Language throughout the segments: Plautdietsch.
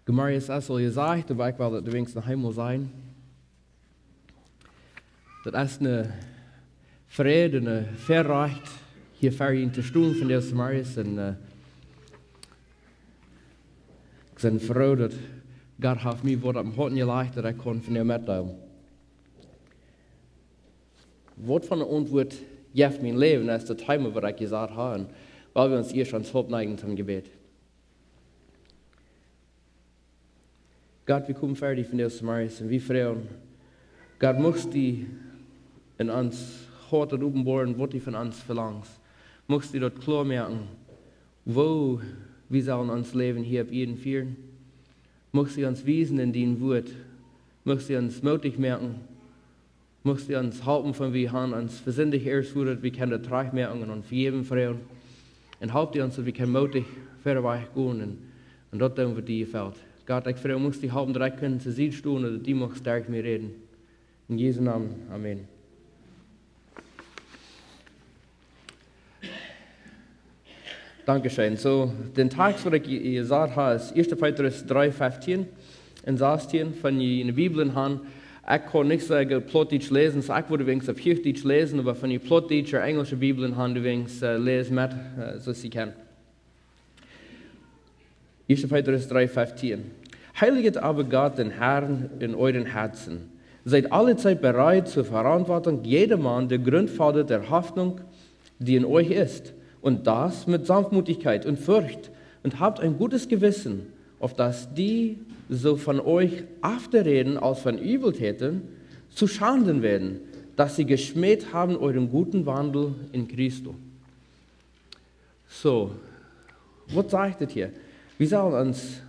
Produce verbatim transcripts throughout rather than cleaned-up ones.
Gemarius es aul jesajcht, oba ekj well daut weens noch eemol sajen. Daut es eene Freid un een Väarajcht, hia ver junt to stonen vondoag, Gemarius. Un, äh, ekj sie froo daut Gott haft mie waut opp daut Hoat jelajcht, daut ekj kunn vondoag metdeelen. Waut fa eene Auntwuat jeft mien Läwen, es daut Thema waut ekj jesajcht hab. Un well wie ons ieescht ons Haupt neijen toom Jebäd. Gott, wie komen ver die vondoag, Gemarius, un wie froagen, Gott, muchst du en ons Hoat openboaren, waut du von ons velangst. Muchst du daut kloa moaken, woo wie sellen ons Läwen hia opp Ieed fieren. Muchst du ons wiesen en dien Wuat. Muchst du ons mootich moaken. Muchst du ons halpen, wan wie han ons vesindicht ieescht, woo daut wie kjennen trajcht moaken un om Vejäwunk froagen. Un halp du ons, daut wie kjennen mootich wieda wajch gonen un, un daut doonen, waut die jefelt. Gott, ekj froag, muchst du halpen, daut ekj kunn to Sied stonen, daut du muchst derch mie räden. En Jesu Nomen, amen. Dankscheen. Soo, dän Tekst waut ekj je-, jesajcht hab es ieeschte Petrus dree, feftieen un sastieen. Wan jie ne Bibel han, ekj kaun nich sea goot Plautdietsch läsen, soo ekj wudd weens opp Huachdietsch läsen, oba wan jie Plautdietsch ooda enjelsche Bibel han, weens, äh, läst met, äh, soo aus jie kjennen. Ieeschte Petrus dree, feftieen. Heiliget aber Gott, den Herrn, in euren Herzen. Seid alle Zeit bereit zur Verantwortung, jedermann der Grund fordert der Hoffnung, die in euch ist, und das mit Sanftmütigkeit und Furcht, und habt ein gutes Gewissen, auf dass die, so von euch afdereden als von Übeltätern, zu Schanden werden, dass sie geschmäht haben euren guten Wandel in Christo. Soo, waut sajcht dit hia? Wie sellen ons,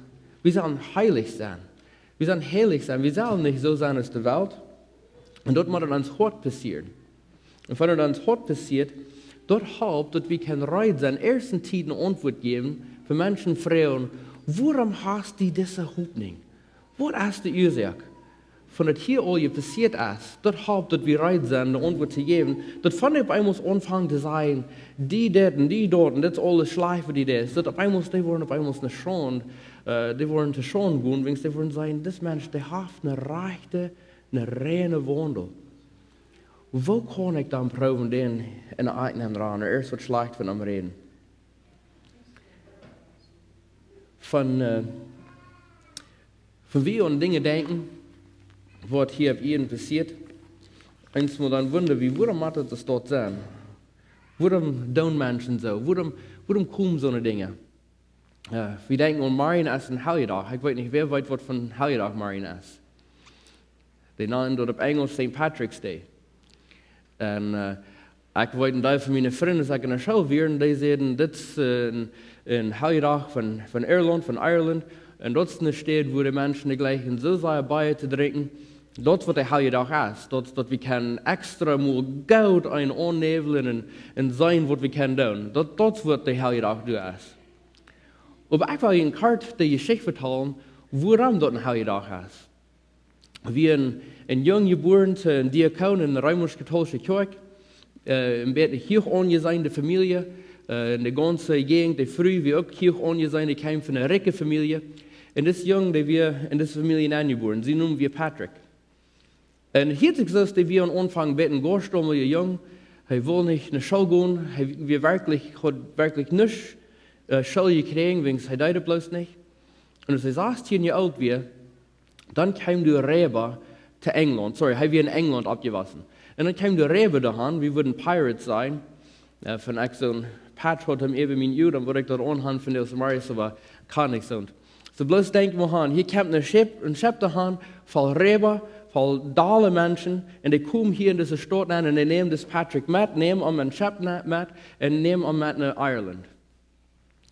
wie sellen heilich sennen. Wie sellen heilich sennen. Wie sellen nich soo sennen aus de Welt. Un daut mott en ons Hoat passieren. Un wan et en ons Hoat passieet, daut halpt, daut wie kjennen reed sennen, ieescht eene Tiet eene Auntwuat jäwen, fa Menschen froagen, wuarom hast du dise Hopninj? Waut es de Uasoak? Wan et hia aul jepassieet es, daut halpt, daut wie reed sent, eene Auntwuat to jäwen. Daut wan dee opp eemol aunfangen to sajen, die dit un die daut un dit es aules schlajcht, waut du deist, daut opp eemol, dee woaren opp eemol ne Schaund, äh, dee woaren to Schaund gonen, wiels dee woaren sajen, dis Mensch, dee haft een rajchta, een reina Waundel. Woo kaun ekj dan proowen, dän en de Akj nenn to räden, ooda ieescht waut schlajcht von am räden? Wan, äh, wan wie aun Dinja denkjen, waut hia opp Ieed passieet, eemol dan wundren wie, wuarom mott daut soo sennen? Wuarom doonen Menschen soo? Wuarom, wuarom komen soone Dinja? Äh, wie denkjen aun morjen es een Heljedach. Ekj weet nich, wäa weet, waut fa een Heljedach morjen es. Dee nanen daut opp Enjelsch Saint Patrick's Day. Un, äh, ekj weet, een Deel von miene Frind, aus ekj enne School wia, dee säden, dit es, äh, een, een Heljedach von, von Irland, von Ireland. Un daut es eene Staut, wua de Menschen dee jlikjen soo sea Bia to drinkjen. Daut es waut de Heljedach es. Daut, daut wie kjennen extra mol goot een aunnäwlen un, un seenen, waut wie kjennen doonen. Daut, daut es waut de Heljedach doa es. Oba ekj well junt kort de Jeschicht vetalen, wuarom daut een Heljedach es. Wia een, een Jung jebuaren to een Diakon en de Reemsch-Kautoolische Kjoakj, äh, een bät eene huach aunjeseene Famielje, äh, en de gaunze Jäajent, de Fru wia uk huach aunjeseene, kjeem von eene rikje Famielje. Un dis Jung, dee wia en dise Famielje nenjebuaren. See neemen wie Patrick. Un hia es et soo, aus dee wia aum Aunfank een bät een goa stummelja Jung. Hee wull nich no School gonen. Hee wia werkjlich, haud werkjlich nuscht, äh, School jekjräajen, wiels hee deed et bloos nich. Un aus hee sastieen Joa oolt wia, dan kjeemen de Reiba to Enjlaunt. Sorry, hee wia en Enjlaunt oppjewossen. Un dan kjeemen de Reiba doahan, wie wudden Pirates sajen. Äh, wan ekj soon Patch haud om äwa mien Uag, dan wudd ekj daut aunhaben von de Samaria, oba kaun nich soont. Soo bloos denkj mol aun, hia kjemt een Schepp, een Schepp doahan, voll Reiba, voll dolle Menschen, un dee komen hia en dise Staut aun un dee nämen dis Patrick met, nämen am en Schepp ne-, met un nämen am met no Ireland.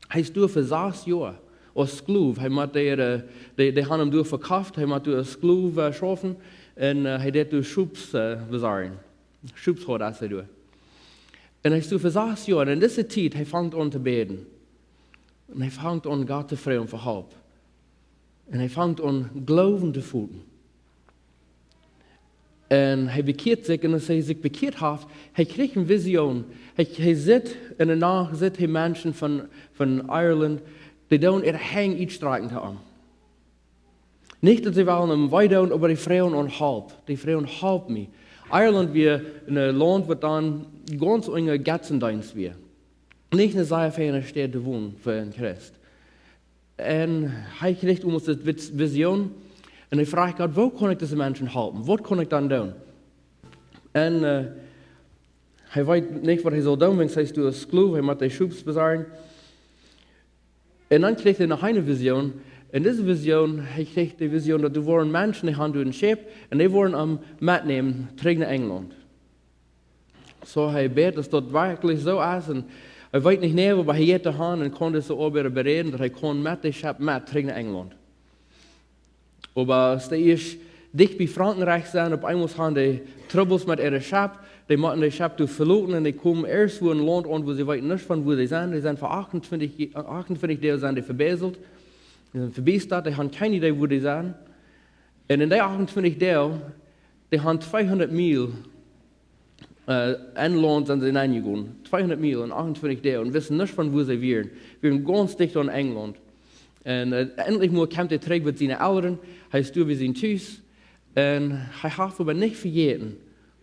Hee es doa fa sass Joa aus Sklow. Hee mott doa, äh, dee, dee haben am doa vekoft, hee mott doa aus Sklow, äh, schaufen. Un, äh, hee deed doa Schoops, äh, besorjen. Schoops haud hee doa. Un hee es doa fa sass Joa. Un en dise Tiet, hee fangt aun to bäden. Un hee fangt aun Gott to froagen fa Help. Un hee fangt aun Gloowen to foten. Un hee bekjieet sikj, un aus hee sikj bekjieet haft, hee kjricht eene Vision. Hee, hee sitt, en de Nacht sitt hee Menschen von, von Ireland, dee doonen äare Henj utstrakjen to am. Nich daut see wellen am wee doonen, oba dee froagen om Help. Dee froagen: "Help mie." Irland wia een Launt waut dan gaunz unja Gottesdeenst wia. Nich eene sea feine Staut to wonen fa een Christ. Un hee kjrieech uk eene Vis-, Vision. Un hee fruach Gott: "Woo kaun ekj dise Menschen halpen? Waut kaun ekj dan doonen?" Un, äh, hee weet nich waut hee saul doonen, wiels hee es een Sklow, hee mott de Schop besorjen. Un dan kjrieech hee noch eene Vision. Un dise Vision, hee kjrieech de Vision daut doa wieren Menschen, dee hauden doa een Schip un dee wullen am metnämen trigj no Enjlaunt. Soo hee bät, daut daut werkjlich soo es. Un hee weet nich nä, oba hee jeit doa han un kaun dise Oabeida beräden, daut hee kaun met de Schip met trigj no Enjlaunt. Oba aus dee ieescht dicht bie Frankriek sent, opp eemol han dee Trubbels met äare Schip. Dee motten de Schip doa veloten un dee komen ieescht wua een Launt aun, wua see weeten nich von wua dee sent. Dee sent fa achtuntwintich, achtuntwintich Doag sent dee vebäselt. Dee sent vebiestat, dee han kjeen Idee wua dee sent. Un en dee achtuntwintich Doag, dee han tweehundat Miel, äh, en Launt sent see nenjegonen. Tweehundat Miel en achtuntwintich Doag un wisten nich von wua see wieren. Wieren gaunz dicht aun Enjlaunt. Un, äh, endlich mol kjemt hee trigj bie siene Elren. Hee es doa bie sien Tus. Un hee haft oba nich vejäten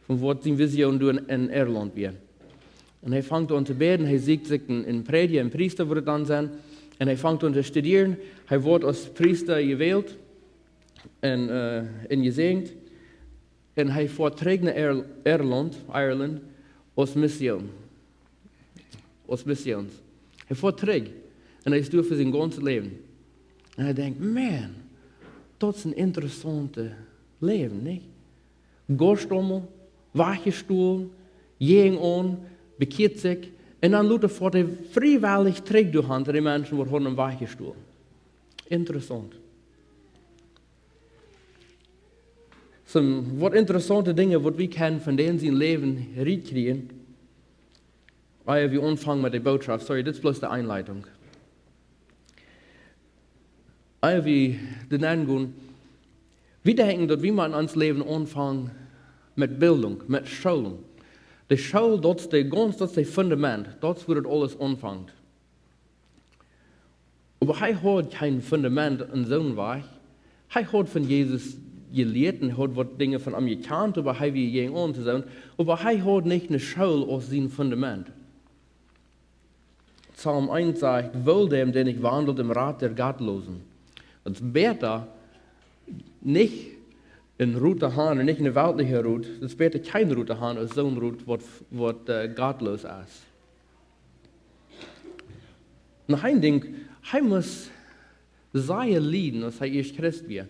von waut siene Vision doa en, en Irland wia. Un hee fangt aun to bäden, hee sieekjt sikj een, een Prädja, een Priesta wudd et dan sennen. Un hee fangt aun to studieren. Hee woat aus Priesta jewält un, äh, un jesäajent. Un hee foat trigj no Ir-, Irland, Ireland, aus Mission. Aus Missions. Hee foat trigj. Un hee es doa fa sien gaunzet Läwen. Un hee denkjt: "Man, daut es een interessauntet Läwen, nich?" Goa stommel, wajchjestolen, jäajen aun, bekjieet sikj, un dan lota foat hee friewellich trigj doa han to de Menschen waut hauden am wajchjestolen. Interessaunt. Soo, waut interessaunte Dinja waut wie kjennen von dän sien Läwen rutkjrieen, ea wie aunfangen met de Bootschoft. Sorry, dit es bloos de Einleitung. Ea wie doa nenn gonen, wie denkjen daut wie motten ons Läwen aunfangen met Bildung, met Schoolunk. De School, daut es de gaunz, daut es de Fundament, daut es wua daut aules aunfangt. Oba hee haud kjeen Fundament en soon Wajch. Hee haud von Jesus jelieet un haud waut Dinja von am jekjant, oba hee wia jäajen aun to sennen. Oba hee haud nich eene School aus sien Fundament. Psalm eent sajcht: "Wohl dem, der nicht wandelt im Rat der Gottlosen." Daut es bäta nich een Rot to han, nich een weltlicha Rot, daut es bäta kjeen Rot to han aus soon Rot waut, waut, äh, gottloos es. Noch een Dinkj, hee must sea lieden aus hee ieescht Christ wia.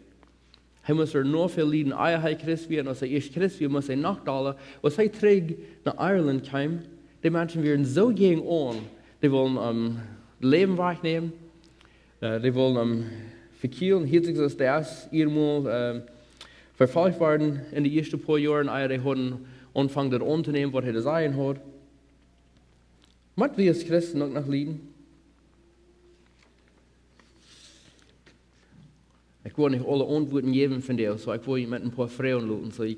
Hee must ea noch väl lieden ea hee Christ wia, un aus hee ieescht Christ wia, must hee noch dolla. Aus hee trigj no Irland kjeem, de Menschen wieren soo jäajen aun, dee wullen am Läwen wajchnämen, äh, dee wullen am vekjielen. Hieet sikj soo aus dee es ieescht mol, äh, vefolcht worden en de ieeschte poa Joaren, ea dee hauden aunjefongen daut auntonämen waut hee to sajen haud. Mott wie aus Christen uk noch lieden? Ekj woa nich aule Auntwuaten jäwen von dee, soo ekj woa junt met een poa Froagen loten, soo jie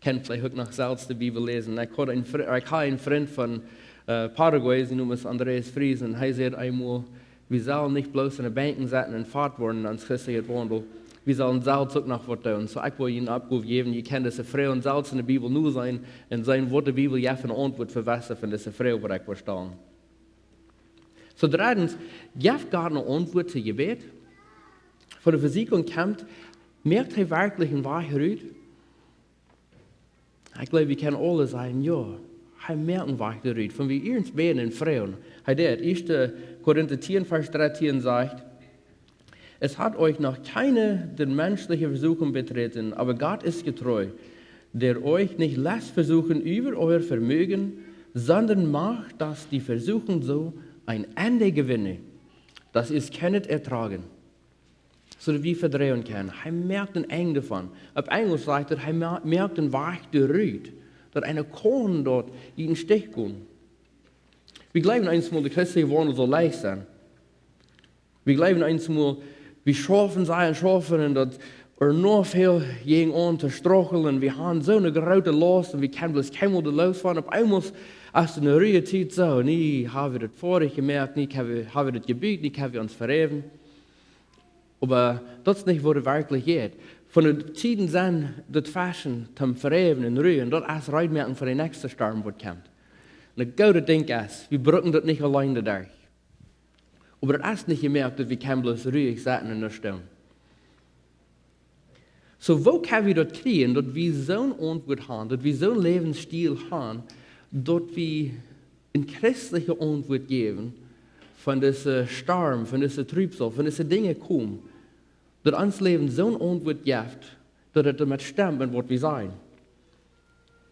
kjennen veleicht uk noch selfst de Bibel läsen. Ekj haud een Fri-, ekj haud een Frint von, äh, Paraguay, sien Nomen es Andreas Friesen, un hee säd eemol: "Wie sellen nich bloos aun de Benkj sitten un fat woaren en ons christeljet Waundel. Wie sellen selfst uk noch waut doonen." Soo ekj woa junt eene Oppgow jäwen, jie kjennen dise Froagen selfst en de Bibel noseenen un seenen waut de Bibel jeft fa eene Auntwuat fa wese von dise Froag waut ekj woa stalen. Soo dreddens, jeft Gott eene Auntwuat to Jebäd? Wan de Vesieekjunk kjemt, moakt hee werkjlich een Wajch rut? Ekj jleew, wie kjennen aule sajen, jo, hee moakt een Wajch rut. Wan wie ieescht bäden un froagen, hee deit. Ieeschte Korinta tieen, Varsch drettieen sajcht: "Es hat euch noch keine der menschliche Versuchung betreten, aber Gott ist getreu, der euch nicht lässt versuchen über euer Vermögen, sondern macht, dass die Versuchung so ein Ende gewinne, dass ihr es könnet ertragen." Soo daut wie vedroagen kjennen. Hee moakt een Enj doavon. Opp Enjlisch sajcht et, hee ma-, moakt een Wajch doa rut. Daut eena kaun doa nich em Stich gonen. Wie jleewen eenjemol, de christelje Waundel saul leicht sennen. Wie jleewen eenjemol, wie schaufen, sajen, schaufen un daut ea noch väl jäajen aun to strugglen. Wie haben soone groote Laust un wie kjennen bloos kjeenmol doa loos von. Opp eemol es eene Ruhe Tiet soo, nu haben wie daut foadich jemoakt, nu haben wie, haben wie daut jebät, nu haben wie ons vejäft. Oba daut es nich waut werkjlich jeit. Von de Tieden sent daut Feschen toom Veräwen un Ruen, daut es reed moaken fa de näakjste Storm waut kjemt. Un daut goode Dinkj es, wie brucken daut nich auleen doaderch. Oba daut es nich jemoakt daut wie kjennen bloos ruich sitten un nuscht doonen. Soo, woo kjenn wie daut kjrieen, daut wie soon Auntwuat haben, daut wie soon Läwensstiel haben, daut wie eene christelje Auntwuat jäwen von dise Storm, von dise Triebsal, von dise Dinja komen, daut ons Läwen soon Auntwuat jeft, daut et doamet stemt met waut wie sajen.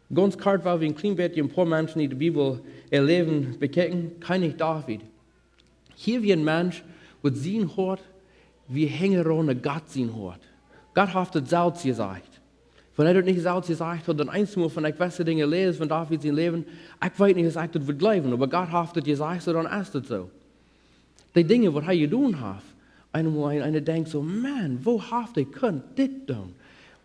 Gaunz kort, wiels wie een kjlien bät een poa Menschen, dee de Bibel äa Läwen bekjikjen, Kjennich David. Hia wia een Mensch, waut sien Hoat wia hinjaraun no Gott sien Hoat. Gott haft et selfst jesajcht. Wan hee daut nich selfst jesajcht haud, dan eensmol wan ekj jewesse Dinja läs von David sien Läwen, ekj weet nich aus ekj daut wudd jleewen, oba Gott haft et jesajcht, soo dan es et soo. Dee Dinja waut hee jedonen haft, eemol een, eena denkjt soo: "Maun, woo haft hee kunt dit doonen?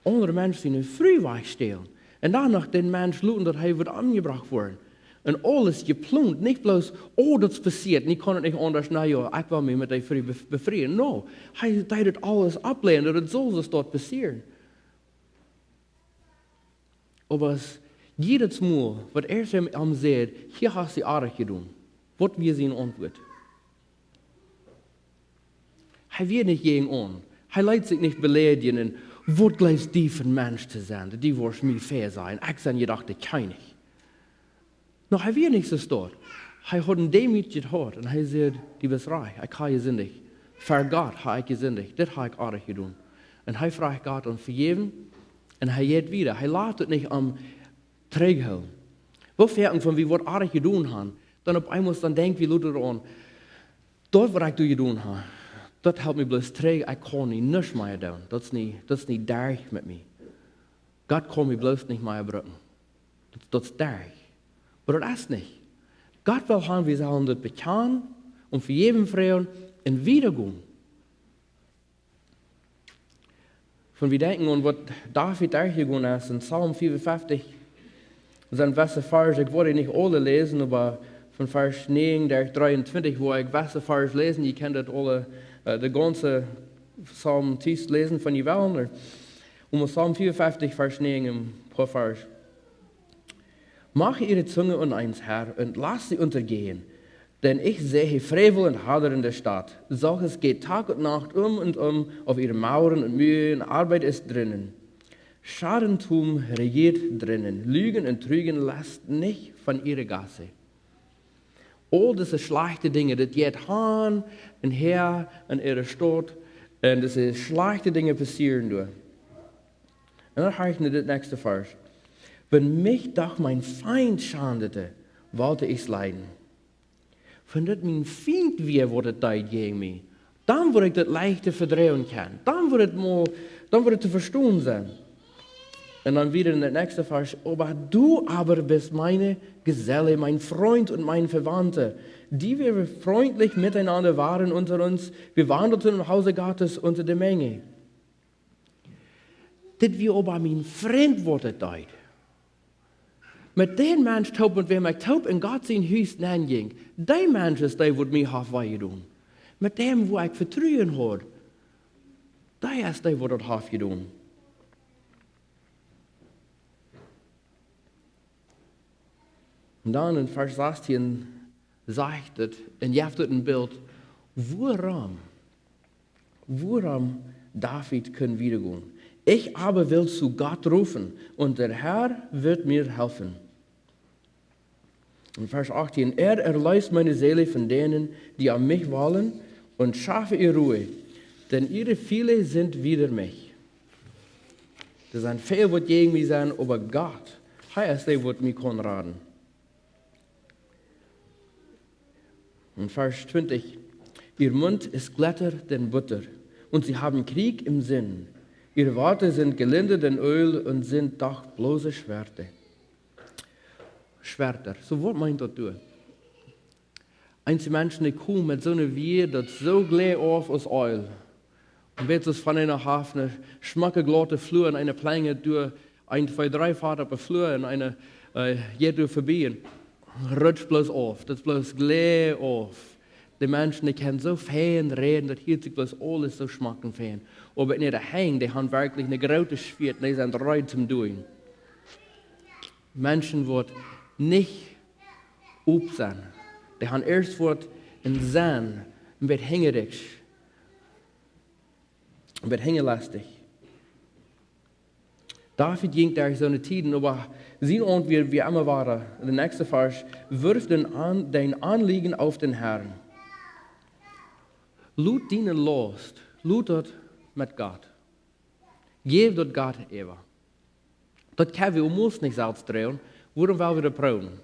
Aundre Menschen siene Fru wajchstälen. Un dan noch dän Mensch loten daut hee wudd omjebrocht woaren." Un aules jeplont, nich bloos: "Oh, daut es passieet, un ekj kaun et nich aundasch, na jo, ekj well mie met dee Fru bef-, befrieen." No, hee deed et aules oppläajen, daut et sull soo doa passieren. Oba aus jiedet Mol, waut hee am säd: "Hia hast du oajch jedonen." Waut wia siene Auntwuat? Hee wia nich jäajenaun. Hee leet sikj nich beleidijen un: "Waut jleefst du fa een Mensch to sennen, daut du woascht mie väasajen? Ekj sie jedoch de Kjennich." No, hee wia nich soo stoakj. Hee haud een deemootjet Hoat un hee säd: "Du best rajcht, ekj hab jesindicht. Ver Gott hab ekj jesindicht. Dit hab ekj oajch jedonen." Un hee fruach Gott om Vejäwunk un hee jeit wieda. Hee lat et nich aum trigjhoolen. Woo foaken wan wie waut oajch jedonen haben, dan opp eemol dan denkj wie lota aun: "Daut waut ekj doa jedonen hab, daut helt mie bloos trigj, ekj kaun nich, nuscht mea doonen. Daut es nich, daut es nich derch met mie. Gott kaun mie bloos nich mea brucken. Daut, daut es derch." Oba daut es nich. Gott well haben, wie sellen daut bekjanen, om Vejäwunk froagen un wieda gonen. Wan wie denkjen aun waut David derchjegonen es en Psalm vieeunfeftich, sent jewesse Varsch, ekj woa dee nich aule läsen, oba von Varsch näajen bat dreeuntwintich, woo ekj jewesse Varsch läsen, jie kjennen daut aule, äh, de gaunze Psalm tiest läsen, wan jie wellen. Oba Psalm vieeunfeftich, Varsch näajen, een poa Varsch. Mach ihre Zunge uneins, Herr, und lass sie untergehen. Denn ich sehe Frevel und Hadern in der Stadt. Solches geht Tag und Nacht um und um auf ihren Mauern und Mühe und Arbeit ist drinnen. Schadentum regiert drinnen. Lügen und Trügen lässt nicht von ihrer Gasse. Aul dise schlajchte Dinja, daut jeit han un häa en äare Staut. Un dise schlajchte Dinja passieren doa. Un dan hia en dit näakjste Varsch. Wenn mich doch mein Feind schändete, wollte ich's leiden. Wan daut mien Fient wia, waut et deed jäajen mie, dan wudd ekj daut leicht vedroagen kjennen. Dan wudd et mau, dan wudd et to vestonen sennen. Un dan wieda en dit näakjste Varsch: Aber du aber bist meine Geselle, mein Freund und mein Verwandter, die wir freundlich miteinander waren unter uns, wir wandelten im Hause Gottes unter der Menge. Dit wia oba mien Frint, waut et deed. Met dän Mensch toop, met wäm ekj toop en Gott sien Hus nenjinkj, dee Mensch es dee, waut mie haft wee jedonen. Met däm, wua ekj Vetruen haud, dee es dee, waut daut haft jedonen. Un dan en Varsch sastieen sajcht et, un jeft et een Bilt, wuarom, wuarom David kunn wieda gonen. Ich aber will zu Gott rufen, und der Herr wird mir helfen. In Varsch achttieen: Er erlöst meine Seele von denen, die auf mich wallen, und schaffe ihr Ruhe, denn ihre viele sind wider mich. Doa sent väl, waut jäajen mie sent, oba Gott, hee es dee, waut mie kaun raden. In Varsch twintich: Ihr Mund ist glatter denn Butter, und sie haben Krieg im Sinn. Ihre Worte sind gelinde denn Öl und sind doch bloße Schwerter. Schwerter. Soo, waut meent daut doa? Eenje Menschen, dee komen met soone Wieed, daut soo gleich auf aus Eelj. Un weetst, aus wan eena haft eene schmocke glaute Flua un eena plenjat doa een, twee, dree Fot opp de Flua un eena, äh, jeit doa verbie un rutscht bloos auf. Daut es bloos gleich auf. De Menschen, dee kjennen soo fein räden, daut hieet sikj bloos aules soo schmock un fein. Oba en äare Henj, dee han werkjlich een grootet Schwieet, dee sent reed toom doajen. Menschen waut nich op sent. Dee han ieescht waut en sent, een bät hinjarisch, een bät hinjalastich. David jinkj derch soone Tieden, oba sien Auntwuat wia emma wada. De näakjste Varsch: Wirf dein An-, dein Anliegen auf den Herrn. Lot diene Laust, lot daut met Gott. Jäw daut Gott äwa. Daut kjenn wie ons nich selfst droagen, wuarom well wie daut proowen?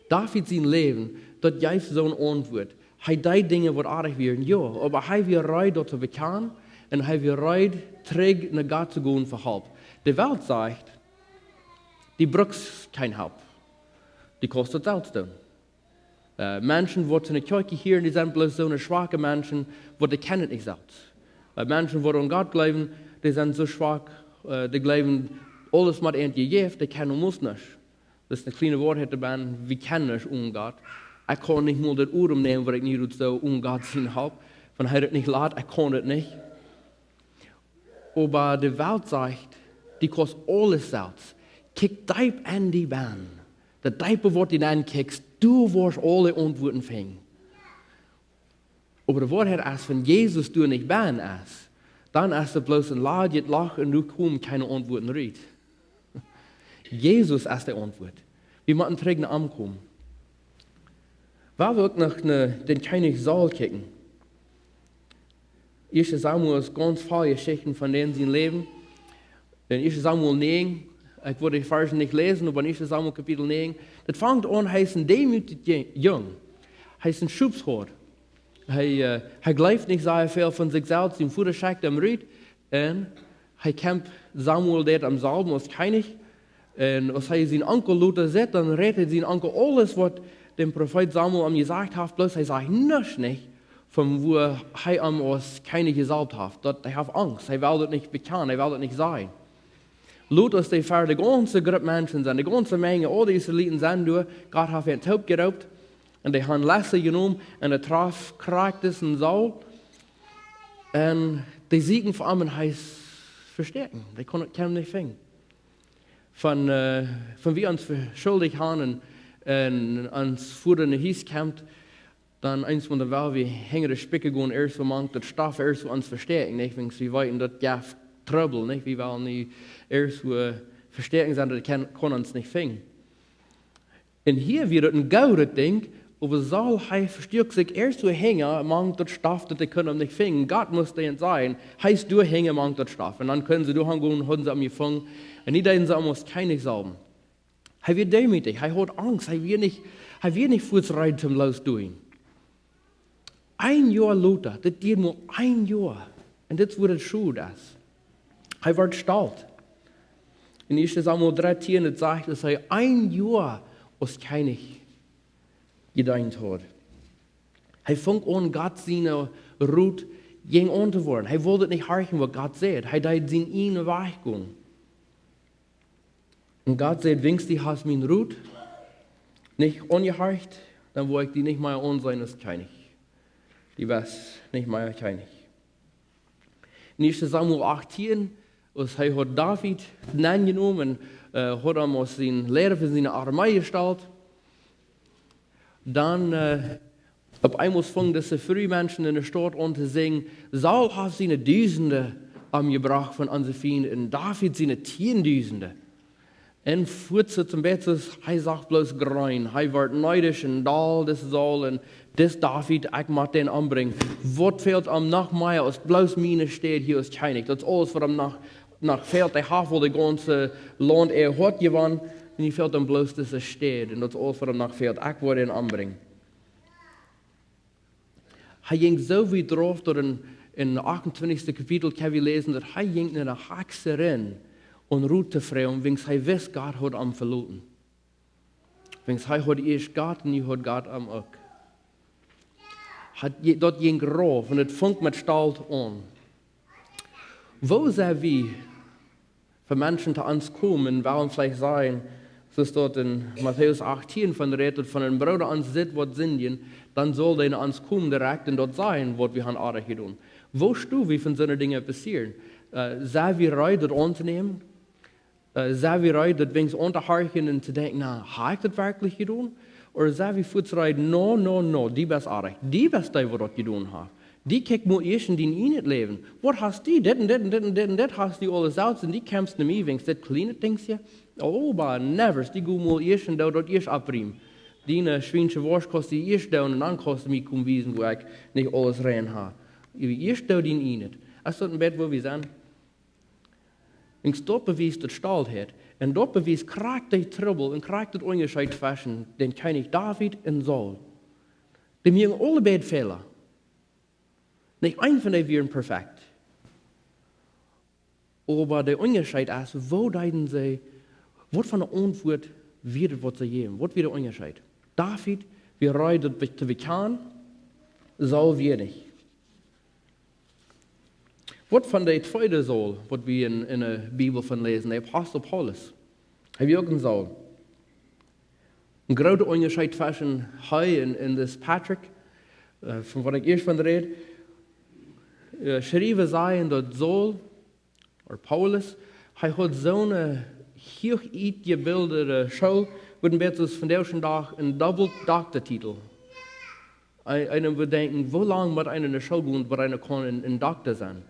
David sien Läwen, daut jeef soon Auntwuat. Hee deed Dinja waut oajch wieren, jo, oba hee wia reed daut to bekjanen un hee wia reed trigj no Gott to gonen fa Help. De Welt sajcht, du brukst kjeen Help. Du kaust daut selfst doonen. Äh, Menschen waut en de Kjoakj hieren, dee sent bloos soone schwake Menschen, waut dee kjennen daut nich selfst. Äh, Menschen waut aun Gott jleewen, dee sent soo schwak, äh, dee jleewen, aules mott an jejäft, dee kjennen ons nuscht. Daut es eene kjliene Woarheit doabie, wie kjennen nich onen Gott. Ekj kaun nich mol daut Odem nämen, waut ekj nu doo, soo onen Gott sien Help. Wan hee daut nich lat, ekj kaun daut nich. Oba de Welt sajcht, du kaust aules selfst. Kjikj deep en die bennen. Daut deepe waut du nenkjikjst, du woascht aule Auntwuaten finjen. Oba de Woarheit es, wan Jesus doa nich bennen es, dan es et bloos een ladjet Loch un doa komen kjeene Auntwuaten rut. Jesus es de Auntwuat. Wie motten trigj no am komen. Wie wellen uk noch no dän Kjennich Saul kjikjen. Ieeschte Samuel es gaunz voll Jeschichten von dän sien Läwen. En ieeschte Samuel näajen, ekj wudd de Varsch nich läsen, oba en ieeschte Samuel Kapitel näajen, daut fangt aun, hee es een deemootja Jung. Hee es een Schopshoad. Hee, äh, hee jleeft nich sea väl von sikj selfst, sien Voda schekjt am rut. Un hee kjemt, Samuel deit am saulwen aus Kjennich. Un aus hee sienen Onkel lota sitt, dan rät hee sienen Onkel aules, waut de Profeet Samuel am jesajcht haft, bloos hee sajcht nuscht nich von woo hee am aus Kjennich jesaulft haft. Daut, hee haft Angst, hee well daut nich bekjanen, hee well daut nich sajen. Lot aus dee ver de gaunze Grupp Menschen sent, de gaunze Menj, aul de Israeliten sent doa, Gott haft an toop jeroopt, un dee han Lest jenomen, un hee trof krakjt disen Saul, un dee sieekjen fa am un hee es vestoaken. Dee kunnen, kjennen am nich finjen. Von, äh, von wie ons fa schullich han un, un ons Voda no Hus kjemt, dan eemol dan well wie hinja de Spikja gonen, ieescht soo mank daut Stoff, ieescht soo ons vestoaken, nich? Wiels wie weeten, daut jeft Trubbel, nich? Wie wellen nich ieescht soo, äh, vestoaken sennen, daut kaun, kaun ons nich finjen. Un hia wia daut een goodet Dinkj, oba Saul, hee vestoak sikj ieescht soo hinja mank daut Stoff, daut dee kunnen am nich finjen. Gott must an sajen, hee es doa hinja mank daut Stoff. Un dan kunnen see doa gonen, hauden see am jefungen. Un nu deeden see am aus Kjennich saulwen. Hee wia deemootich, hee haud Angst, hee wia nich, hee wia nich fuaz reed toom loosdoonen. Een Joa lota, daut dieed mau een Joa. Un dit es wua daut schod es. Hee wort stolt. En ieeschte Samuel dartieen, daut sajcht, daut hee een Joa aus Kjennich jedeent haud. Hee funk aun, Gott siene Rot jinkj aun to woaren. Hee wull daut nich horchen, waut Gott säd. Hee deed sienen eenen Wajch gonen. Un Gott säd: Wiels du hast mienen Rot nich aunjehorcht, dan woa ekj die nich mea aunseenen aus Kjennich. Du best nich mea Kjennich. En ieeschte Samuel achtieen, aus hee haud David aunjenomen un, äh, haud am aus sien Leida fa siene Armee jestalt, dan, äh, opp eemol fungen dise Frumenschen en de Staut aun to sinjen: Saul haft siene Dusende omjebrocht von onse Fiend un David siene Tiendusende. Un fuaz soo een bät, hee sach bloos Jreens. Hee wort needisch un doll, dis Saul un dis David, ekj mott dän ombrinjen. Waut fält am noch mea aus bloos miene Städ hia aus Kjennich? Daut es aules, waut am noch, noch fält. Hee haft aul daut gaunze Launt, hee haft jewonnen. Un nu fält am bloos dise Städ. Un daut es aules, waut am noch fält. Ekj woa dän ombrinjen. Hee jinkj soo wiet drauf, daut en, en achtuntwintichste Kapitel kjenn wie läsen, daut hee jinkj no de Hakjs ran, om Rot to froagen, wiels hee wist, Gott haud am veloten. Wiels hee haud ieescht Gott un nu haud Gott am uk. Haud je-, daut jinkj rauf un daut funk met Stolt aun. Woo sent wie, wan Menschen to ons komen, wellen veleicht sajen, Soo steit en Matäus achtieen von rät, daut wan een Brooda ons sitt waut sindjen, dan saul dee no ons komen direkt un daut sajen waut wie han oajch jedonen. Woo stonen wie wan soone Dinja passieren? Äh, sent wie reed daut auntonämen? Äh, sent wie reed daut weens auntohorchen un to denkjen, na, hab ekj daut werkjlich jedonen? Ooda sent wie fuaz reed, no, no, no, du best oajch, du best dee waut daut jedonen haft. Du kjikjst mau ieescht en dien ieejnet Läwen. Waut hast du? Dit un dit un dit un dit un dit hast du aules selfst un du kjemst no mie weens dit kjliene Dinjsje? Oh, but never, du goot mau ieescht un doo daut ieescht oppriemen. Diene schwiensche Woascht kaust du ieescht doonen un dan kaust du mie komen wiesen woo ekj nich aules rein hab. Ieescht doo dien ieejnet. Es daut een bät woo wie sent? Un daut bewiest daut Stoltheit. Un daut bewiest krakjt dän Trubbel un krakjt dän Unjascheet tweschen dän Kjennich David un Saul. Dee muaken aule beid Fäla. Nich een von dee wieren perfekt. Oba de Unjascheet es, woo deeden see, waut fa eene Auntwuat wia daut waut see jeewen? Waut wia de Unjascheet? David wia reed daut be-, to bekjanen, Saul wia nich. Waut von de tweede Saul, waut wie en, en de Bibel von läsen, de Apostel Paulus. Hee wia uk een Saul. Een groota Unjascheet tweschen hee un, un dis Patrick, äh, von waut ekj ieescht von räd. Äh, Schriewa sajen daut Saul, ooda Paulus, hee haud soone huach utjebildete School, wua een bät soo aus vondoag dän Dach een Double Dokta Titel. Een, eena wudd denkjen, woo lang mott eena no School gonen, bat eena kaun een, een Dokta sennen?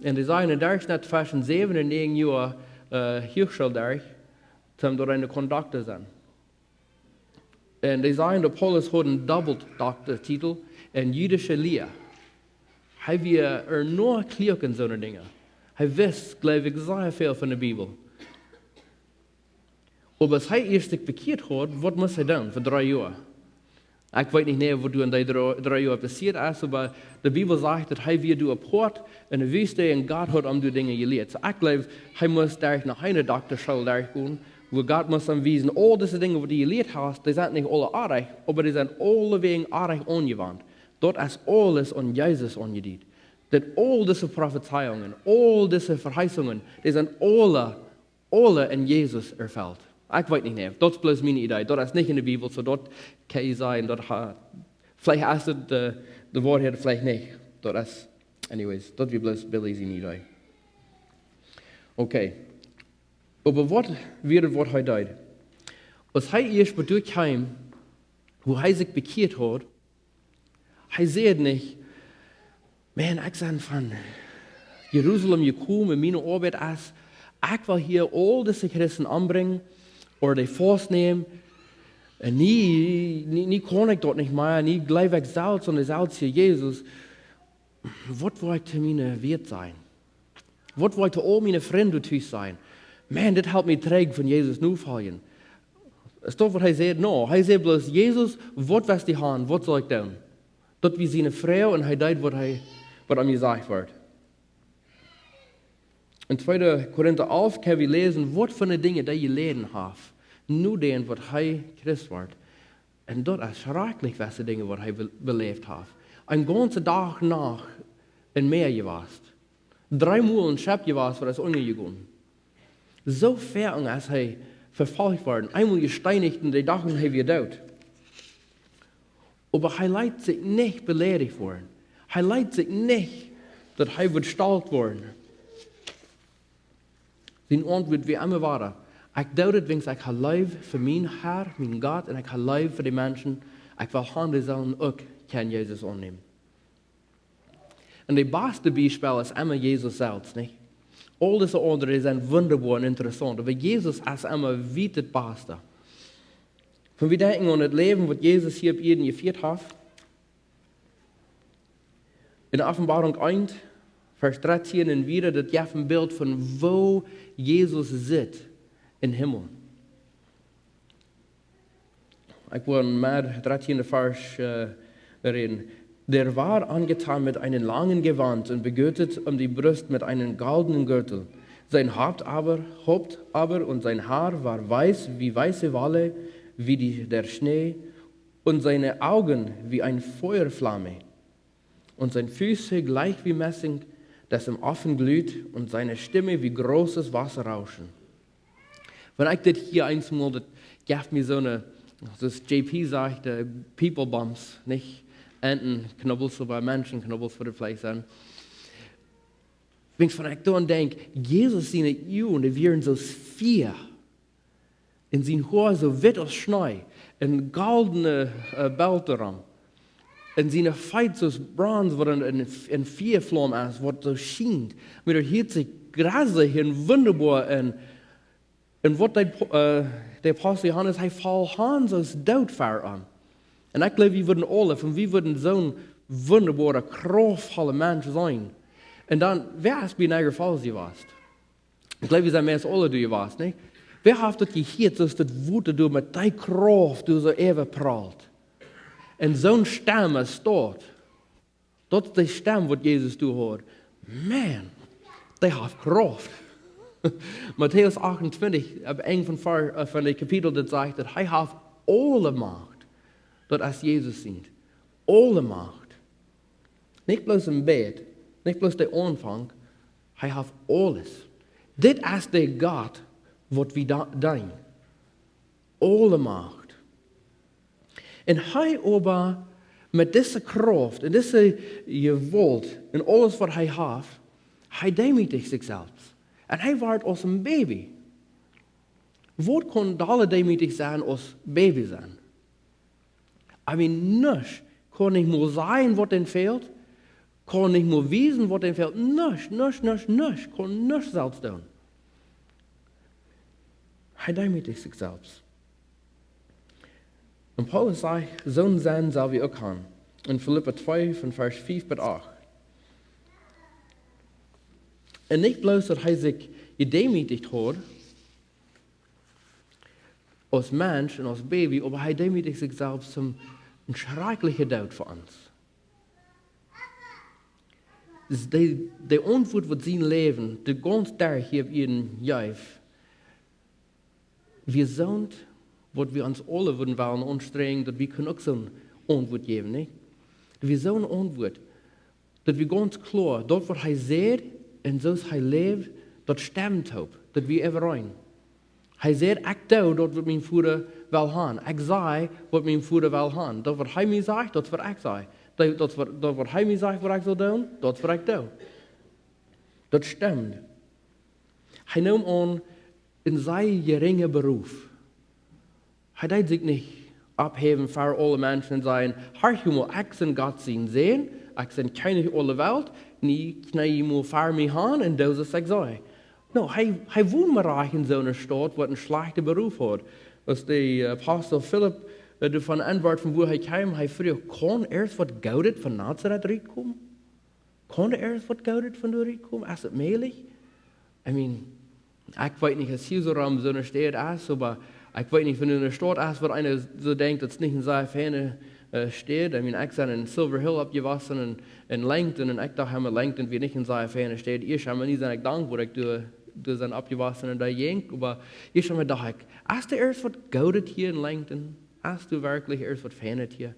Un dee sajen, em Derchschnitt tweschen säwen un näajen Joa, äh, Huachschool derch, toom daut eena kaun Dokta sennen. Un dee sajen, daut Paulus haud een Double Dokta Titel en jüdische Lia. Hee wia ea noch kluak en soone Dinja. Hee wist, jleew ekj, sea väl von de Bibel. Oba aus hee ieescht sikj bekjieet haud, waut must hee doonen fa dree Joa? Ekj weet nich mea waut doa en dee dree, dree Joa passieet es, oba de Bibel sajcht daut hee wia doa apoat en de Wüste un Gott haud am doa Dinja jelieet. Soo ekj jleew, hee must derch noch eene Doktaschool derchgonen, wua Gott must am wiesen, aul dise Dinja waut du jelieet hast, dee sent nich aule oajch, oba dee sent aulewäajen oajch aunjewant. Daut es aules aun Jesus aunjedieet. Daut aul dise Profezeiungen, aul dise Verheißungen, dee sent aule, aule en Jesus erfelt. Ekj weet nich mea. Daut es bloos miene Idee. Daut es nich en de Bibel, soo daut kaun sennen, daut ha-, veleicht es et de, de Woarheit, veleicht nich. Daut es, anyways, daut wia bloos Billy siene Idee. Okay. Oba waut wia daut waut hee deed? Aus hee ieescht bie doa kjeem, wua hee sikj bekjieet haud, hee säd nich, Maun, ekj sie von Jerusalem jekomen, miene Oabeit es, ekj well hia aul dise Christen ombrinjen, ooda dee faustnämen, un nu, nu, nu kaun ekj daut nich mea, nu jleew ekj selfst aun dän selwjen Jesus. Waut woa ekj to miene Wieet sajen? Waut woa ekj to aul miene Frind tus sajen? Maun, dit helt mie trigj von Jesus nofoljen. Es daut waut hee säd? No, hee säd bloos, Jesus, waut west du han, waut saul ekj doonen? Daut wia siene Froag un hee deed waut hee, waut am jesajcht wort. En tweede Korinta alf kjenn wie läsen, waut fa Dinja hee jeläden haft, nodäm waut hee Christ wort. Un daut es schrakjlich, waut fa Dinja waut hee be-, beläft haft. Een gaunzen Dach Nacht em Mäa jewast. Dree Mol em Schepp jewast, waut es unjajegonen. Soo väl es hee vefolcht worden, eemol jesteenicht un dee dochten hee wia doot. Oba hee leet sikj nich beleidicht woaren. Hee leet sikj nich, daut hee wudd stolt woaren. Siene Auntwuat wia emma wada: Ekj doo dit, wiels ekj ha leew fa mienen Herr, mienen Gott, un ekj ha leew fa de Menschen. Ekj well han, dee sellen uk kjennen Jesus aunnämen. Un daut baste Biespel es emma Jesus selfst, nich? Aul dise aundre, dee sent wundaboa un interessaunt, oba Jesus es emma wiet daut baste. Wan wie denkjen aun daut Läwen, waut Jesus hia opp Ieed jefieet haft, en Openboarunk eent, Varsch dartieen un wieda, daut jeft een Bilt von woo Jesus sitt em Himmel. Ekj well met dartieende Varsch, äh, räden. Der war angetan mit einem langen Gewand und begürtet um die Brust mit einem goldenen Gürtel. Sein Haupt aber, Haupt aber und sein Haar war weiß wie weiße Wolle, wie die, der Schnee, und seine Augen wie eine Feuerflamme, und seine Füße gleich wie Messing, das im Ofen glüht, und seine Stimme wie großes Wasserrauschen. Wan ekj dit hia eemol, daut jeft mie soone, aus J P sajcht, äh, people bumps, nich Entenknubbels, oba Menschenknubbels wudd et veleicht sennen. Wan ekj doaraun denkj, Jesus siene Uagen, dee wieren soo Fia. Un sien Hoa soo witt aus Schnee. Un goldne, äh, Belt doarom. Un siene Feet soo aus Bronz, waut een, een, een Fiaflaum es, waut soo schient. Oba daut hieet sikj jreslich un wundaboa aun. Un waut dee, äh, de Apostel Johanes, hee foll han soo aus doot ver am. Un ekj jleew, wie wudden aule, wan wie wudden soon wundaboare, krauftvolle Mensch sennen. Un dan, wäa es bie Niagara Falls jewast? Ekj jleew, wie sent meist aule doa jewast, nä? Wäa haft daut jehieet, soo aus daut Wota doa met dee Krauft doa soo äwapralt? Un soone Stemm es daut. Daut es de Stemm, waut Jesus doa hieed. Man, dee haft Krauft. Matäus achtuntwintich, aum Enj von, Ver-, äh, von daut Kapitel, daut sajcht, daut hee haft aule Macht. Daut es Jesus sien. Aule Macht. Nich bloos een bät, nich bloos de Aunfank, hee haft aules. Dit es de Gott, waut wie da-, deenen. Aule Macht. Un hee oba met dise Krauft un dise Jewault un aules, waut hee haft, hee deemootijcht sikj selfst. Un hee woat aus een Baby. Waut kaun dolla deemootijcht sennen aus Baby sennen? I mean, nuscht. Kaun nich mol sajen, waut am fält. Kaun nich mol wiesen, waut am fält. Nuscht, nuscht, nuscht, nuscht. Kaun nuscht selfst doonen. Hee deemootijcht sikj selfst. Un Paulus sajcht, soon Senn sell wie uk han. En Filippa twee von Varsch fiew bat acht. Un nich bloos, daut hee sikj jedeemootijcht haud, aus Mensch un aus Baby, oba hee deemootijcht sikj selfst toom een schrakjlichen Doot fa ons. Daut es de, de Auntwuat, waut sien Läwen, de gaunze Tiet hia opp Ieed jeef. Wie sent, waut wie ons aule wudden wellen aunstrenjen, daut wie kunnen uk soon Auntwuat jäwen, nä? Wie soon Auntwuat. Daut wie gaunz kloa, daut waut hee säd un soo aus hee läwd, daut stemmt toop, daut wie äwareen. Hee säd: "Ekj doo daut, waut mien Voda well han. Ekj saj, waut mien Voda well han. Daut, waut hee mie sajcht, daut, waut ekj saj. Daut, daut, waut, daut, waut hee mie sajcht, waut ekj saul doonen, daut, waut ekj doo." Daut stemmt. Hee neem aun een sea jerinja Beruf. Hee deed sikj nich opphäwen ver aule Menschen un sajen: "Horch mol, ekj sie Gott sien Sän, ekj sie Kjennich aule Welt, nu kjnee mol ver mie han un doo soo aus ekj saj." No, hee, hee wond mau rajcht en soone Staut, waut een schlajchten Beruf haud. Aus de, äh, Apostel Filip, äh, doavon enwoat, von wua hee kjeem, hee fruach: "Kaun ieescht waut Goodet von Nazaret rutkomen? Kaun ieescht waut Goodet von doa rutkomen? Es daut mäajlich?" I mean, ekj weet nich, aus hia soo rom soone Staut es, oba ekj weet nich, wan doa eene Staut es, waut eena soo denkjt, daut es nich eene sea feine, äh, Staut. I mean, ekj sie en Silver Hill oppjewossen un, un Langton, un ekj docht emma, Langton wia nich eene sea feine Staut. Ieescht emol, nu sie ekj dankboa, daut ekj doa, doa sie oppjewossen un doa jinkj, oba ieescht emol docht ekj: "Es doa ieescht waut Goodet hia en Langton? Es doa werkjlich ieescht waut Feinet hia?"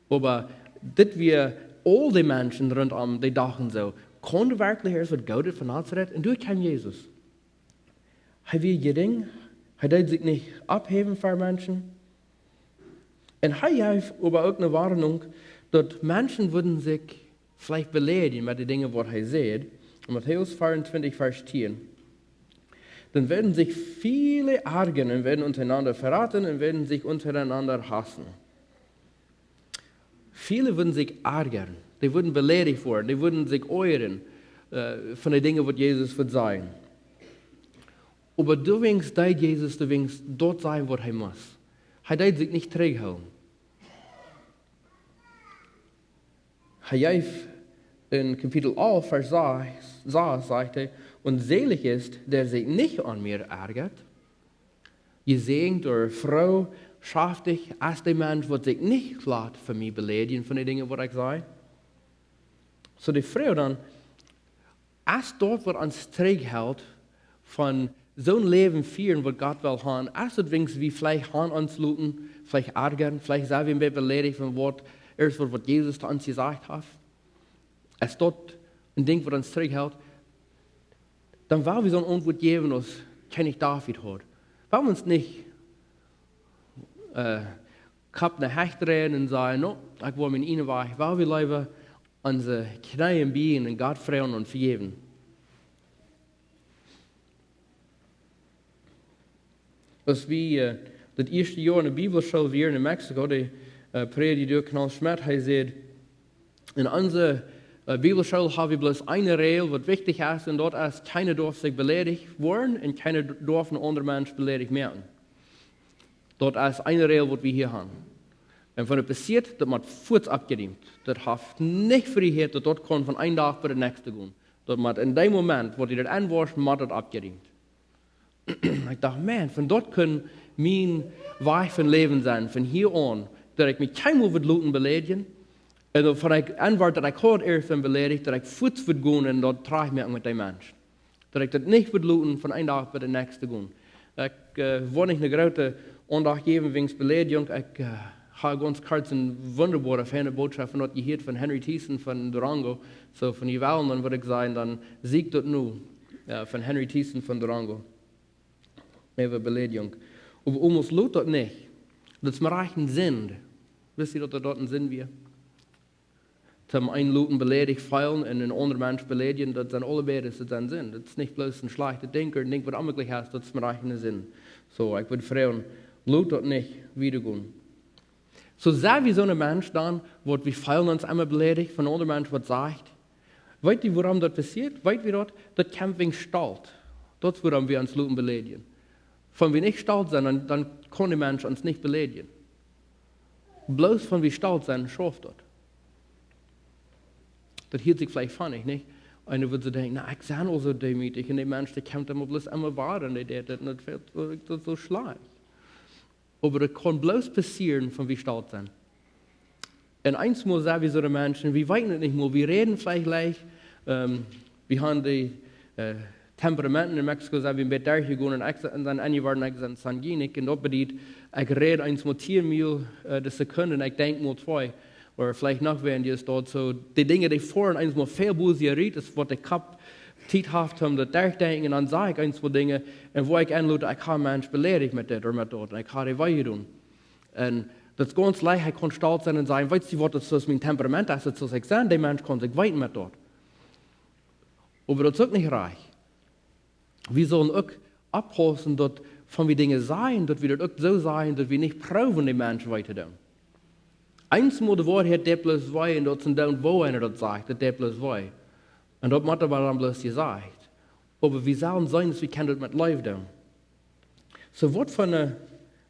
Oba dit wia, aul de Menschen runtom, dee dochten soo: "Kaun werkjlich ieescht waut Goodet von Nazaret?" Un doa kjeem Jesus. Hee wia jerinj, hee deed sikj nich opphäwen ver Menschen. Un hee jeef oba uk eene Woarnunk, daut Menschen wudden sikj veleicht beleidigen met de Dinja, waut hee säd. En Matäus vea un twintich, Varsch tieen: "Dan woaren sikj väle argren un woaren unjarenaunda veraten un woaren sikj unjarenaunda hausen." Väle wudden sikj argren, dee wudden beleidicht woaren, dee wudden sikj oajren, äh, von de Dinja, waut Jesus wudd sajen. Oba doawäajen deed Jesus, doawäajen daut sajen, waut hee must. Hee deed sikj nich trigjhoolen. Hee jeef en Kapitel alf, Varsch sas, sas, sajcht hee: "Und selig ist, der sich nicht an mir ärgert." Jesäajent ooda froo, schaftich es de Mensch, waut sikj nich lat von mie beleidigen, von de Dinja, waut ekj saj. Soo, de Froag dan: Es daut, waut ons trigjhelt von soon Läwen fieren, waut Gott well han, es daut, wan wie veleicht han ons loten, veleicht argren, veleicht sent wie een bät beleidicht von waut, ieescht waut, waut Jesus to ons jesajcht haft? Es daut een Dinkj, waut ons trigjhelt? Dan well wie soon Auntwuat jäwen aus Kjennich David haud. Wuarom ons nich äh, Kopp no Hecht dreien un sajen: "No, ekj woa mien eenen Wajch." Wuarom wie leewa onse Kjnees bieejen un Gott froagen om Vejäwunk? Aus wie äh, daut ieeschte Joa enne Bibelschool wieren en Mexiko, de äh, Prädja, Knall Schmidt, hee säd: "En onse äh, Bibelschool ha wie bloos eene Räajel, waut wichtich es, un daut es: Kjeena darf sikj beleidicht woaren un kjeena darf een aundren Mensch beleidicht moaken." Daut es eene Räajel, waut wie hia haben. Un wan et passieet, daut mott fuaz aufjeriemt. Daut haft nich Frieheit, daut daut kaun von een Dach bat dän näakjsten gonen. Daut mott en dän Moment, waut du daut aunwoascht, mott daut aufjeriemt. Ekj docht: "Maun, wan daut kunn mien Wajch von Läwen sennen, von hia aun, daut ekj mie kjeenmol wudd loten beleidijen, un daut wan ekj aunwoat, daut ekj haud ieescht beleidicht, daut ekj fuaz wudd gonen un daut trajcht moaken met dän Mensch. Daut ekj daut nich wudd loten von een Dach bat dän näakjsten gonen." Ekj äh, woa nich eene groote Aundacht jäwen wäajen Beleidigung. Ekj äh, ha gaunz kort eene wundaboare, feine Botschaft von daut jehieet von Henry Thiessen von Durango. Soo, wan jie wellen, dan wudd ekj sajen, dan sieekjt daut no, äh, von Henry Thiessen von Durango. Äwa Beleidigung. Oba ons lot daut nich. Daut es mau rajcht eene Sind. Wisst jie, daut daut eene Sind wia? Toom eenen loten beleidicht feelen un een aundren Mensch beleidijen, daut sent aule beid, daut sent Sind. Daut es nich bloos een schlajchtet Dinkj, een Dinkj, waut onjemaklich es, daut es mau rajcht eene Sind. Soo, ekj wudd froagen, lot daut nich wieda gonen. Soo, sent wie soone Menschen dan, waut wie feelen ons emma beleidicht von een aundren Mensch, waut sajcht: "Weet jie, wuarom daut passieet? Weet jie daut? Daut kjemt wäajen Stolt. Daut es, wuarom wie ons loten beleidijen." Wan wie nich stolt sent, dan, dan kaun de Mensch ons nich beleidijen. Bloos wan wie stolt sent, schauft daut. Daut hieet sikj veleicht funny, nich? Eena wudd soo denkjen: "Na, ekj sie aul soo deemootich." Un de Mensch, dee kjemt dan bloos emma wieda un dee deit daut un daut felt soo, daut es soo schlajcht. Oba daut kaun bloos passieren, wan wie stolt sent. Un eemol sent wie soone Menschen, wie weeten et nich mol, wie räden veleicht leicht, ähm, wie haben de äh, Temperamenten en Mexiko, sent wie een bät derchjegonen un ekj sie, un dan aunjeworden, ekj sie sangwinisch, un daut bediet, ekj räd eemol tieen Miel äh, de Sekund un ekj denkj mau twee, ooda veleicht noch wäajen, es daut soo, de Dinja, dee foaren eemol väl busier ut, es waut de Kopp Tiet haft om daut derchdenkjen, un dan saj ekj eemol Dinja, un woa ekj aunlot, ekj ha een Mensch beleidicht met dit ooda met daut, un ekj ha dee wee jedonen. Un daut es gaunz leicht, ekj kaun stolt sennen un sajen: "Weetst du waut, daut es mien Temperament, daut es soo aus ekj sie, dee Mensch kaun sikj weeten met daut." Oba daut es uk nich rajcht. Wie sellen uk oppaussen, daut wan wie Dinja sajen, daut wie daut uk soo sajen, daut wie nich proowen, dän Mensch wee to doonen. Eemol de Woarheit deit bloos wee, un daut es dan, woo eena daut sajcht, daut deit bloos wee. Un daut mott oba dan bloos jesajcht. Oba wie sellen seenen, daut wie kjennen daut met Leew doonen. Soo, waut fa een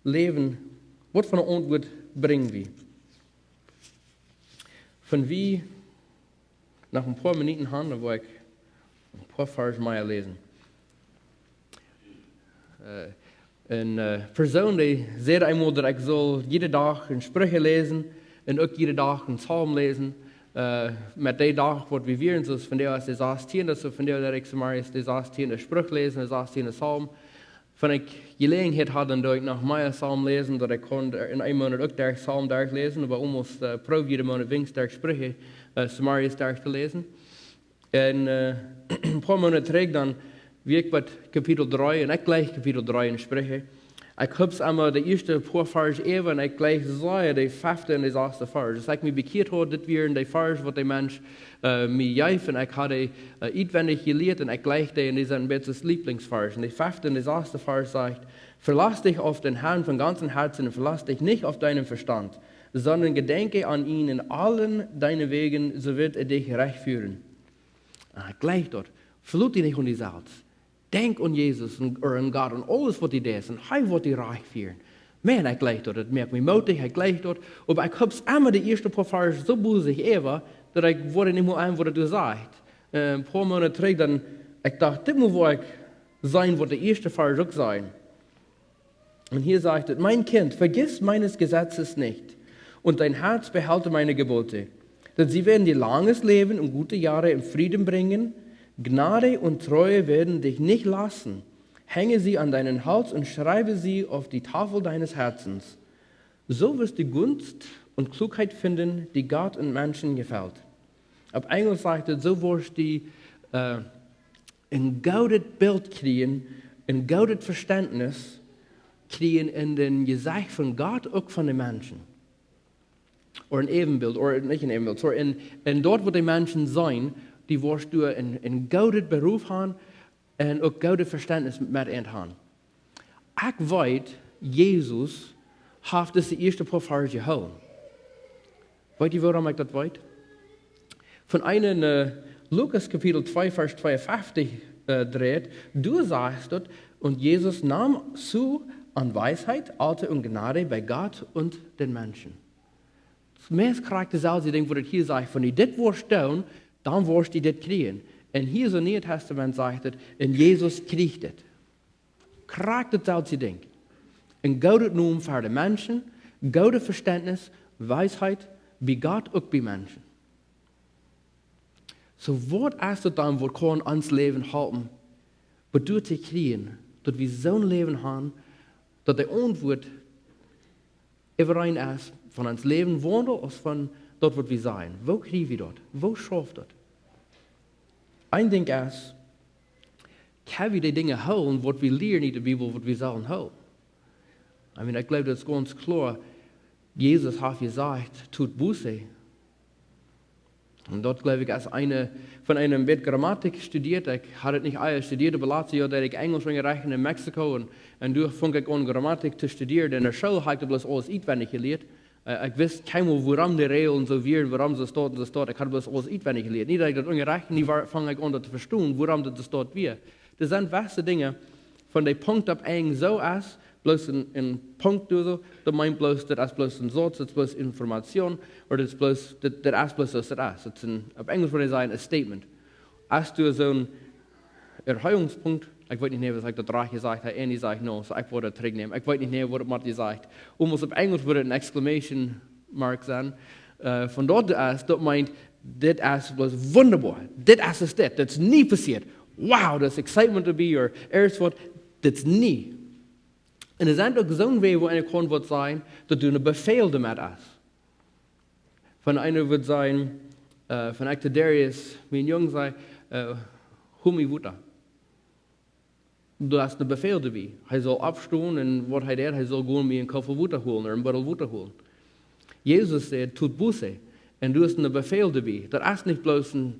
Läwen, waut fa eene Auntwuat brinj wie? Wan wie noch een poa Minuten haben, dan well ekj een poa Varsch mea läsen. Äh, een äh, Persoon, dee säd eemol, daut ekj sull jieda Dach een Spricha läsen un uk jieda Dach een Psalm läsen. Äh, met dän Dach, waut wie wieren, soo aus vondoag es de sastiende, soo vondoag deed ekj zemorjes de sastiende Spruch läsen, de sastiende Psalm. Wan ekj Jeläajenheit haud, dan deed ekj noch mea Psalm läsen, daut ekj kunn en een Moonat uk derch Psalm derchläsen, oba almost äh, proow jieda Moonat weens derch Spricha äh, zemorjes derch to läsen. Un äh, een poa Moonat trigj dan wia ekj bie Kapitel dree, un ekj jleich Kapitel dree en Spricha. Ekj hab emma de ieeschte poa Varsch äwa un ekj jleich sea de fefte un de sasste Varsch. Aus ekj mie bekjieet haud, dit wieren de Varsch, waut de Mensch äh, mie jeef, un ekj haud dee äh, utwendich jelieet, un ekj jleich dee, un dee sent mien Lieblingsvarsch. Un de fefte un de sasste Varsch sajcht: "Verlass dich auf den Herrn von ganzem Herzen und verlass dich nicht auf deinen Verstand, sondern gedenke an ihn in allen deinen Wegen, so wird er dich recht führen." Ah, ekj jleich daut. Veloot die nich aun die selfst. Denkj aun Jesus un, ooda aun Gott un aules, waut du deist, un hee woat die rajcht fieren. Maun, ekj jleich daut. Daut moakt mie mootich, ekj jleich daut. Oba ekj hab emma de ieeschte poa Varsch soo bosich äwa, daut ekj wudd nich mea aun, waut et doa sajcht. Äh, een poa Moonat trigj, dan, ekj docht, dit mott woll ekj sennen, waut de ieeschte Varsch uk sajcht. Und hier sagt es: "Mein Kind, vergiss meines Gesetzes nicht und dein Herz behalte meine Gebote, denn sie werden dir langes Leben und gute Jahre im Frieden bringen. Gnade und Treue werden dich nicht lassen. Hänge sie an deinen Hals und schreibe sie auf die Tafel deines Herzens. So wirst du Gunst und Klugheit finden, die Gott und Menschen gefällt." Opp Enjlisch sajcht et: "So woascht du äh, een goodet Bilt kjrieen een goodet Vestentnis kjrieen en daut Jesecht von Gott, uk von de Menschen. Ooda een Äwenbilt, ooda nich een Äwenbilt, sorry, en, en daut waut de Menschen seenen, dee woascht du een, een goodet Beruf haben un uk goodet Vestentnis met an haben. Ekj weet, Jesus haft dise ieeschte poa Varsch jehoolen. Weet jie, wuarom ekj daut weet? Von een, äh, Lukas Kapitel twee, Varsch tweeunfeftich, äh, dreit, du sajchst daut, und Jesus nahm zu an Weisheit, Alter und Gnade bei Gott und den Menschen. Daut meist krakjt daut selwje Dinkj, waut et hia sajcht, von dee dit woascht doonen, dan woascht du dit kjrieen. Un hia em Nieen Tastament sajcht et, un Jesus kjrieech dit. Krakjt daut selwje Dinkj. Een goodet Nomen fa de Menschen, goodet Vestentnis, Weisheit, bie Gott uk bie Menschen. Soo, waut es daut dan, waut kaun ons Läwen halpen, waut doa to kjrieen, daut wie soon Läwen haben, daut de Auntwuat äwareen es von ons Läwen, Waundel, aus von daut, waut wie seenen? Woo kjrie wie daut? Woo schauft daut? Een Dinkj es, kjenn wie dee Dinja hoolen, waut wie lieren en de Bibel, waut wie sellen hoolen? I mean, ekj jleew, daut es gaunz kloa. Jesus haft jesajcht, tut Buße. Un daut, jleew ekj, es eene, von eenem waut Grammatik studieet. Ekj haud et nich aul studieet, oba latst Joa deed ekj Enjelsch unjarechten en Mexiko un, un doa funk ekj aun Grammatik to studieren. En de School haud ekj bloos aules utwendich jelieet. Äh, ekj wist kjeenmol, wuarom de Räajlen soo wieren, wuarom see stonen, soo stonen. Ekj haud bloos aules utwendich jelieet. Nu daut ekj daut unjarecht, nu wa-, funk ekj aun daut to vestonen, wuarom daut soo stonen wia. Doa sent jewesse Dinja, von de Punkt opp Enj soo es, bloos een, een Punkt doa soo, daut meent bloos, daut es bloos een Sauz, daut es bloos Information, ooda daut es bloos, daut, daut es bloos soo aus daut es. Daut es een, opp Enjelsch wudd eena sajen, een statement. Aus doa soon Erhöhungspunkt, ekj weet nich, aus ekj daut rajcht jesajcht hab, Andy sajcht no, soo ekj woa daut trigjnämen. Ekj weet nich, waut et mott jesajcht. Oba opp Enjelsch wudd et een exclamation mark sennen. Äh, von daut es, daut meent, dit es bloos wundaboa. Dit es, es dit. Dit es nie passieet. Wow, daut es excitement to be here. Erst waut, dit es nie. Un doa sent uk soon Wäaj, wua eena kaun waut sajen, daut doa een Befäl doamet es. Wan eena wudd sajen, äh, wan ekj to Darius, mien Jung, saj, äh, hol mie Wota. Daut es een Befäl doabie. Hee saul oppstonen un waut hee deed, hee saul gonen mie een Koffel Wota holen ooda een Buddel Wota holen. Jesus säd, tut Buße. Un daut es een Befäl doabie. Daut es nich bloos een,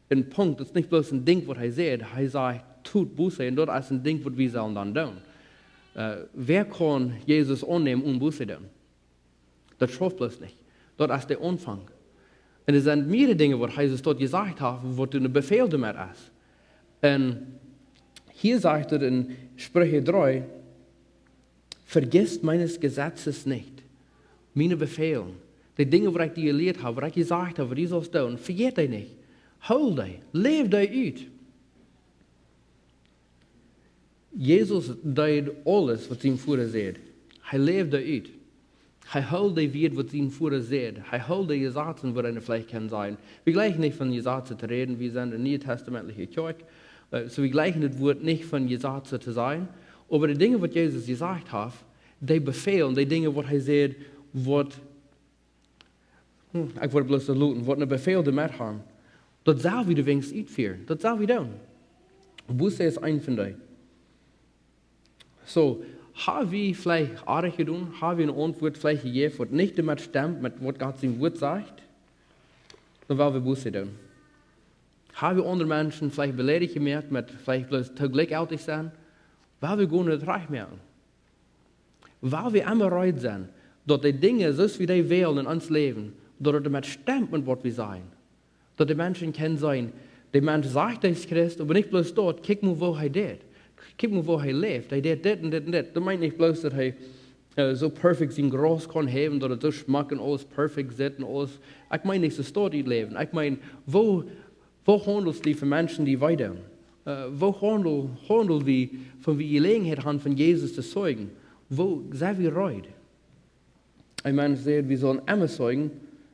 een Punkt, daut es nich bloos een Dinkj waut hee säd. Hee säd, tut Buße. Un daut es een Dinkj waut wie sellen dan doonen. Äh, wäa kaun Jesus aunnämen un Buße doonen? Daut schauft bloos nich. Daut es de Aunfank. Un doa sent mearere Dinja, waut Jesus doa jesajcht haft, waut een Befäl doamet es. Un hia sajcht et en Spricha dree, vergiss meines Gesetzes nicht. Miene Befälen. De Dinja, waut ekj die jelieet hab, waut ekj jesajcht hab, waut du saust doonen, vejät dee nich. Hool dee. Läw dee ut. Jesus deed aules, waut sien Voda säd. Hee läwd daut ut. Hee hilt de Wieed, waut sien Voda säd. Hee hilt de Jesazen, waut eena veleicht kaun sajen. Wie jleichen nich von Jesazen to räden, wie sent eene niee-testamentliche Kjoakj. Äh, soo wie jleichen daut Wuat nich von Jesazen to sajen. Oba de Dinja, waut Jesus jesajcht haft, dee Befäl, de Dinja, waut hee säd, waut Hm, ekj wudd bloos daut loten, waut een Befäl doamet haben. Daut sell wie de Dinja utfieren. Daut sell wie doonen. Buße es eent von dee. Soo, hab wie veleicht oajch jedonen, hab wie een Auntwuat veleicht jejäft, waut nich doamet stemt, met waut Gott sien Wuat sajcht, dan well wie Buße doonen. Hab wie aundre Menschen veleicht beleidicht jemoakt, met veleicht bloos too jlikjjeltich sennen, well wie gonen daut rajcht moaken. Well wie emma reed sennen, daut de Dinja, soo aus wie dee wälen en ons Läwen, daut et doamet stemt met waut wie sajen. Daut de Menschen kjennen sajen, de Mensch sajcht, hee es Christ, oba nich bloos daut, kjikj mau, woo hee deit. Kjikj mau, woo hee läft. Hee deit dit un dit un dit. Daut meent nich bloos, daut hee, äh, soo perfekt sien Gras kaun haben, daut et soo schmock un aules perfekt sitt un aules. Ekj meen nich soo stoakj daut Läwen. Ekj meen, woo Woo haundel wie fa Menschen, dee wee doonen? Äh, woo haundel, haundel wie, wan wie Jeläajenheit haben, von Jesus to zeijen? Woo sent wie reed? Een Mensch säd, wie sellen emma zeijen,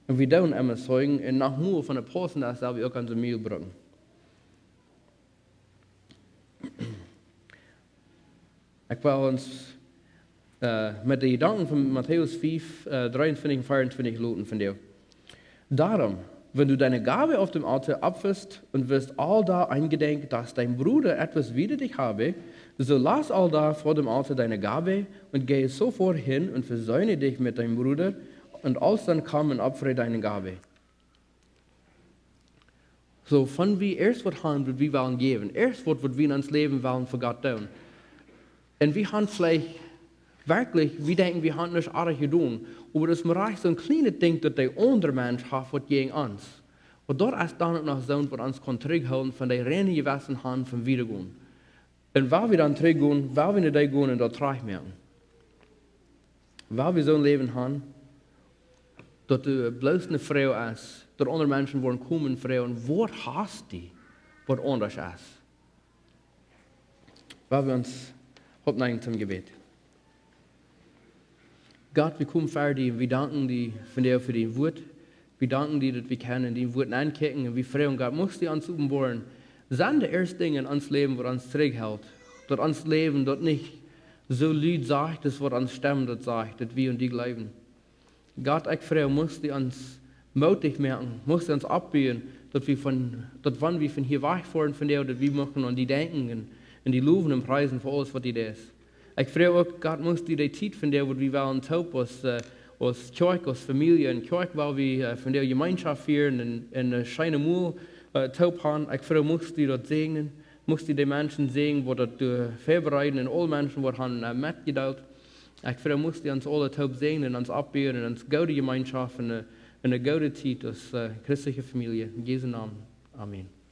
un wie doonen emma zeijen, un noch mea von de Pausen, daut sell wie uk aun de Mul brucken. Ekj well ons, äh, met de Jedanken von Matäus fiew, äh, dreeuntwintich un veeruntwintich loten von die. Darum, Wenn du deine Gabe auf dem Altar opferst und wirst all da eingedenk, dass dein Bruder etwas wider dich habe, so lass all da vor dem Altar deine Gabe und gehe sofort hin und versöhne dich mit deinem Bruder und alsdann komm und opfere deine Gabe. So, von wie erst waut haben, waut wie wellen jäwen, erst waut, waut wie en ons Läwen wellen fa Gott doonen. Un wie haben veleicht werkjlich, wie denkjen, wie haben nuscht oajet jedonen, oba daut es mau rajcht soon kjlienet Dinkj, daut de aundre Mensch haft waut jäajen ons. Oba daut es dan uk noch soont, waut ons kaun trigjhoolen von de reine Jewessen haben von wieda gonen. Un wan wie dan trigj gonen, wan wie no dee gonen un daut trajcht moaken. Wan wie soon Läwen haben, daut doa bloos ne Froag es, daut aundre Menschen woaren komen un froagen: "Waut hast du, waut aundasch es?" Wan wie ons oppneigen toom Jebäd. Gott, wie komen ver die, wie danken die vondoag fa dien Wuat. Wie danken die, daut wie kjennen dien Wuat ankjikjen un wie froagen, Gott, muchst du ons openboaren, sent doa ieescht Dinja en ons Läwen, waut ons trigjhelt, daut ons Läwen daut nich soo lud sajcht, aus waut ons Stemm daut sajcht, daut wie aun die jleewen. Gott, ekj froag, muchst du ons mootich moaken, muchst du ons oppbuen, daut wie von, daut wan wie von hia wajchfoaren vondoag, daut wie muchten aun die denkjen un, un die lowen un priesen fa aules, waut du deist. Ekj froag uk, Gott, muchst du de Tiet vondoag, waut wie wellen toop aus, äh, aus Kjoakj, aus Famielje un Kjoakj, wua wie, äh, vondoag Jemeenschoft fieren un, un, äh, scheene Mol, äh, toop haben. Ekj froag, muchst du daut säajnen, muchst du de Menschen säajnen, waut daut, äh, väabereiden un aule Menschen, waut haben, äh, metjedeelt. Ekj froag, muchst du ons aule toop säajnen un ons oppbuen un ons goode Jemeenschoft un, äh, un ne goode Tiet aus, äh, christelje Famielje. En Jesu Nomen. Amen.